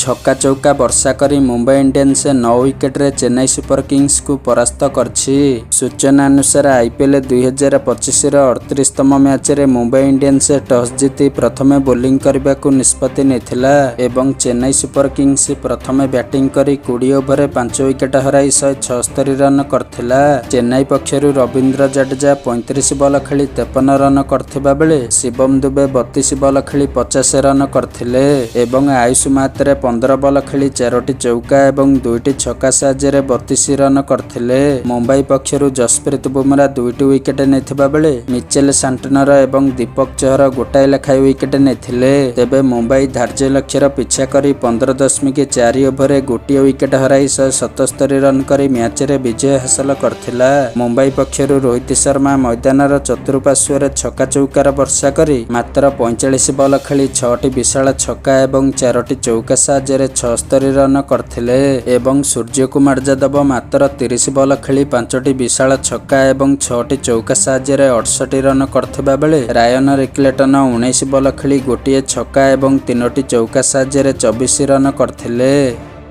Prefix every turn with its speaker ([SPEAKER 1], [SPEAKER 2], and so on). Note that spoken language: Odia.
[SPEAKER 1] ଛକା ଚୌକା ବର୍ଷା କରି ମୁମ୍ବାଇ ଇଣ୍ଡିଆନ୍ସ 9 ୱିକେଟରେ ଚେନ୍ନାଇ ସୁପର କିଙ୍ଗସକୁ ପରାସ୍ତ କରିଛି। ସୂଚନା ଅନୁସାରେ, ଆଇପିଏଲ୍ 2025ର 38ତମ ମ୍ୟାଚରେ ମୁମ୍ବାଇ ଇଣ୍ଡିଆନ୍ସ ଟସ୍ ଜିତି ପ୍ରଥମେ ବୋଲିଂ କରିବାକୁ ନିଷ୍ପତ୍ତି ନେଇଥିଲା ଏବଂ ଚେନ୍ନାଇ ସୁପର କିଙ୍ଗସ ପ୍ରଥମେ ବ୍ୟାଟିଂ କରି 20 ଓଭରରେ 5 ୱିକେଟ ହରାଇ 176 ରନ କରିଥିଲା। ଚେନ୍ନାଇ ପକ୍ଷରୁ ରବୀନ୍ଦ୍ର ଜାଡେଜା 35 ବଲ ଖେଳି 53 ରନ କରିଥିବା ବେଳେ ଶିବମ ଦୁବେ 32 ବଲ ଖେଳି 50 ରନ କରିଥିଲେ ଏବଂ ଆୟୁଷ ମାତ୍ରେ 15 ବଲ ଖେଳି ଚାରୋଟି ଚୌକା ଏବଂ ଦୁଇଟି ଛକା ସାହାଯ୍ୟରେ 32 ରନ କରିଥିଲେ। ମୁମ୍ବାଇ ପକ୍ଷରୁ ଜସପ୍ରୀତ ବୁମରା ଦୁଇଟି ୱିକେଟ ନେଇଥିବା ବେଳେ ମିଚେଲ ସାଣ୍ଟନର ଏବଂ ଦୀପକ ଚହର ଗୋଟାଏ ଲେଖାଏଁ ୱିକେଟ ନେଇଥିଲେ। ତେବେ ମୁମ୍ବାଇ ଧାର୍ଯ୍ୟ ଲକ୍ଷ୍ୟର ପିଛା କରି 15.4 ଓଭରରେ ଗୋଟିଏ ୱିକେଟ ହରାଇ 177 ରନ କରି ମ୍ୟାଚରେ ବିଜୟ ହାସଲ କରିଥିଲା। ମୁମ୍ବାଇ ପକ୍ଷରୁ ରୋହିତ ଶର୍ମା ମଇଦାନର ଚତୁଃପାର୍ଶ୍ୱରେ ଛକା ଚୌକାର ବର୍ଷା କରି ମାତ୍ର 45 ବଲ ଖେଳି ଛଅଟି ବିଶାଳ ଛକା ଏବଂ ଚାରୋଟି ଚୌକା ସାହାଯ୍ୟରେ 76 ରନ କରିଥିଲେ ଏବଂ ସୂର୍ଯ୍ୟକୁମାର ଯାଦବ ମାତ୍ର 30 ବଲ ଖେଳି ପାଞ୍ଚଟି ବିଶାଳ ଛକା ଏବଂ ଛଅଟି ଚୌକା ସାହାଯ୍ୟରେ 68 ରନ କରିଥିବା ବେଳେ ରାୟନ ରିକ୍ଲେଟନ 19 ବଲ ଖେଳି ଗୋଟିଏ ଛକା ଏବଂ ତିନୋଟି ଚୌକା ସାହାଯ୍ୟରେ 24 ରନ କରିଥିଲେ।